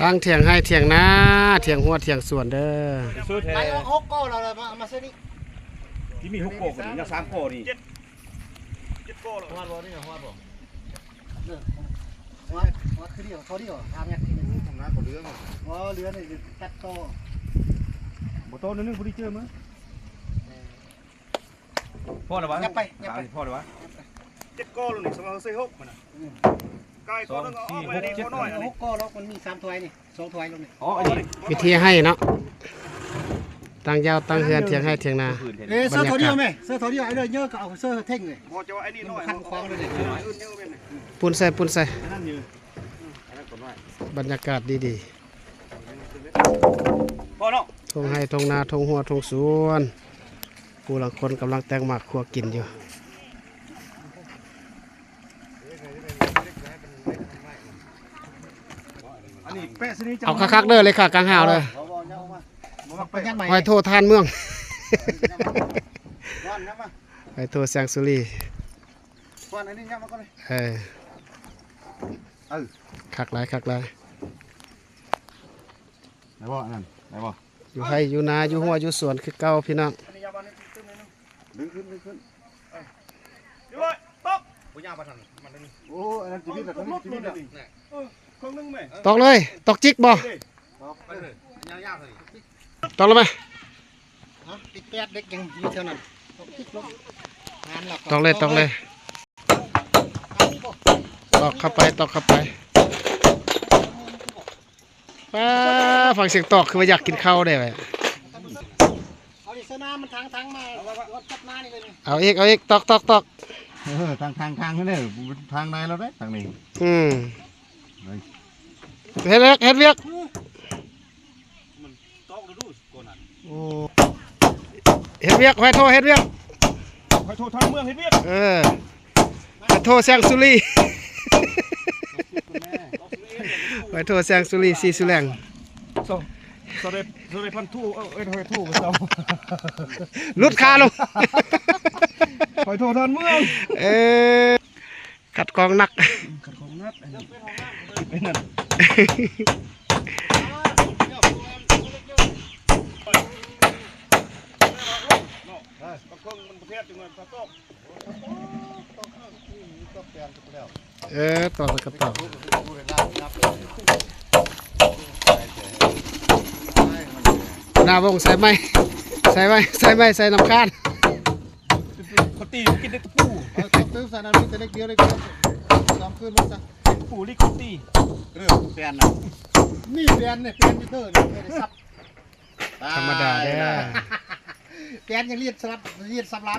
ທັງຖຽງໄຮ່ຖຽງນາ ຖຽງຮົ້ວຖຽງສວນເດີ. ໄລ່ອອກຫົກກໍແລ້ວ ມາ ມາໃສ່ນີ້ ທີ່ມີຫົກກໍນີ້ ຍັງສາມກໍນີ້ ເຈັດ ເຈັດກໍແລ້ວ. ຮອດບໍ່ນີ້ ຮອດບໍ່? ຮອດ ຮອດຄືດຽວ ເຂົ້າດຽວ ທາງແມັດນີ້ ທາງໜ້າກໍເຫຼືອ ບໍ່ເຫຼືອນີ້ຕັດຕໍ່ ບໍ່ຕໍ່ໜຶ່ງ ບໍ່ໄດ້ເຈີມາ. ພໍແລ້ວວະ ຍັບໄປ ຍັບໄປ ພໍແລ້ວວະ. ເຈັດກໍແລ້ວນີ້ ສະວ່າງໃສ່ຫົກມັນນະ ອືມ ກາຍກໍໜຶ່ງ ເອົາອອກໄວ້ໃນກໍນ້ອຍ ຫົກກໍແລ້ວ ມັນມີສາມຖ້ວຍນີ້ ສອງຖ້ວຍແລ້ວນີ້. ອໍ ອັນນີ້ ວິທີໄຮ່ເນາະ ຕັ້ງຢາວຕັ້ງເຮືອນ ຖຽງໄຮ່ຖຽງນາ. ເອີ ເຊີເທົ່າດຽວແມ່ ເຊີເທົ່າດຽວ ໄອ້ເດີເຢີກໍເອົາເຊີເທົ່ງເລີຍ ບໍ່ຈະວ່າໄອ້ນີ້ນ້ອຍ ມັນຂວາງເລີຍ. ປຸ້ນໃສ່ ປຸ້ນໃສ່ ອັນນັ້ນຢູ່ ບັນຍາກາດດີໆ ພໍເນາະ ທົ່ງໄຮ່ທົ່ງນາ ທົ່ງຮົ້ວທົ່ງສວນ. ຜູ້ລາງຄົນກຳລັງແຕ່ງໝາກຄົວກິນຢູ່. ເອົາຄັກໆເດີ ເລຂາກາງຫາວເດີ ຫອຍໂທທ່ານເມືອງ ຫອຍໂທແຊງສຸລີ ເອີ ຄັກຫຼາຍ ຄັກຫຼາຍ. ໄດ້ບໍ່ ອັນນັ້ນໄດ້ບໍ່? ຢູ່ໄຮ່ຢູ່ນາ ຢູ່ຮົ້ວຢູ່ສວນຄືເກົ່າພີ່ນ້ອງ. ດຶງຂຶ້ນ ດຶງຂຶ້ນ ຕອກ ບໍ່ຍາວປານນັ້ນ ມັນ ໂອ້ ອັນນັ້ນຊິບິດແລ້ວ ຕົວນີ້ຊິບິດແລ້ວ. ເອີ ເຄິ່ງໜຶ່ງແມ່ ຕອກເລີຍ ຕອກຈິກບໍ່? ຕອກເລີຍ ຍາວໆ ຕອກແລ້ວແມ່. ຕິດແປດເດັກຍັງຢູ່ແຖວນັ້ນ ຕອກຈິກລົງ ຕອກເລີຍ ຕອກເລີຍ ຕອກເຂົ້າໄປ ຕອກເຂົ້າໄປ. ປ້າ ຟັງສຽງຕອກຄືວ່າຢາກກິນເຂົ້າແດ່. ເອົາອີກ ເອົາອີກ ຕອກ ຕອກ ຕອກ. ເອີ ທາງ ທາງ ທາງນີ້ເດີ ທາງໃນແລ້ວເດ້ ທາງນີ້. ອືມ ເຮັດວຽກ ເຮັດວຽກ. ໂອ້ ເຮັດວຽກ ຫອຍໂທເຮັດວຽກ ຫອຍໂທທາງເມືອງເຮັດວຽກ. ເອີ ຫອຍໂທແຊງສຸລີ ຫອຍໂທແຊງສຸລີ ສີສຸແລງ. ສະເດັດ ສະເດັດພັນໂທ ເອີ ເອີ້ນຫອຍໂທ ຫຼຸດຄາລົງ ຫອຍໂທທາງເມືອງ. ເອີ ຂັດຂອງໜັກ ຂັດຂອງໜັກ ເປັນນັ້ນ. ເອີ ຕອກແລ້ວກໍຕອກ ໜ້າວົງໃສ່ໄມ້ ໃສ່ໄມ້ ໃສ່ໄມ້ ໃສ່ນ້ຳຄານ. ເຂົາຕີບໍ່ກິນເດັກຕະປູ ເອົາຕົກຕື່ມໃສ່ນ້ຳນີ້ແຕ່ເລັກດຽວ ເລັກດຽວ ສອງຄືນມັນຊະ ເດັກຕະປູລິກເຂົາຕີ. ເອີ ແປນນະ ນີ້ແປນນີ້ ແປນຢູ່ເດີນີ້ ໄດ້ສັບ ທຳມະດາເດີ ແປນຍັງລຽນສະຫຼັບ ລຽນສຳລານ.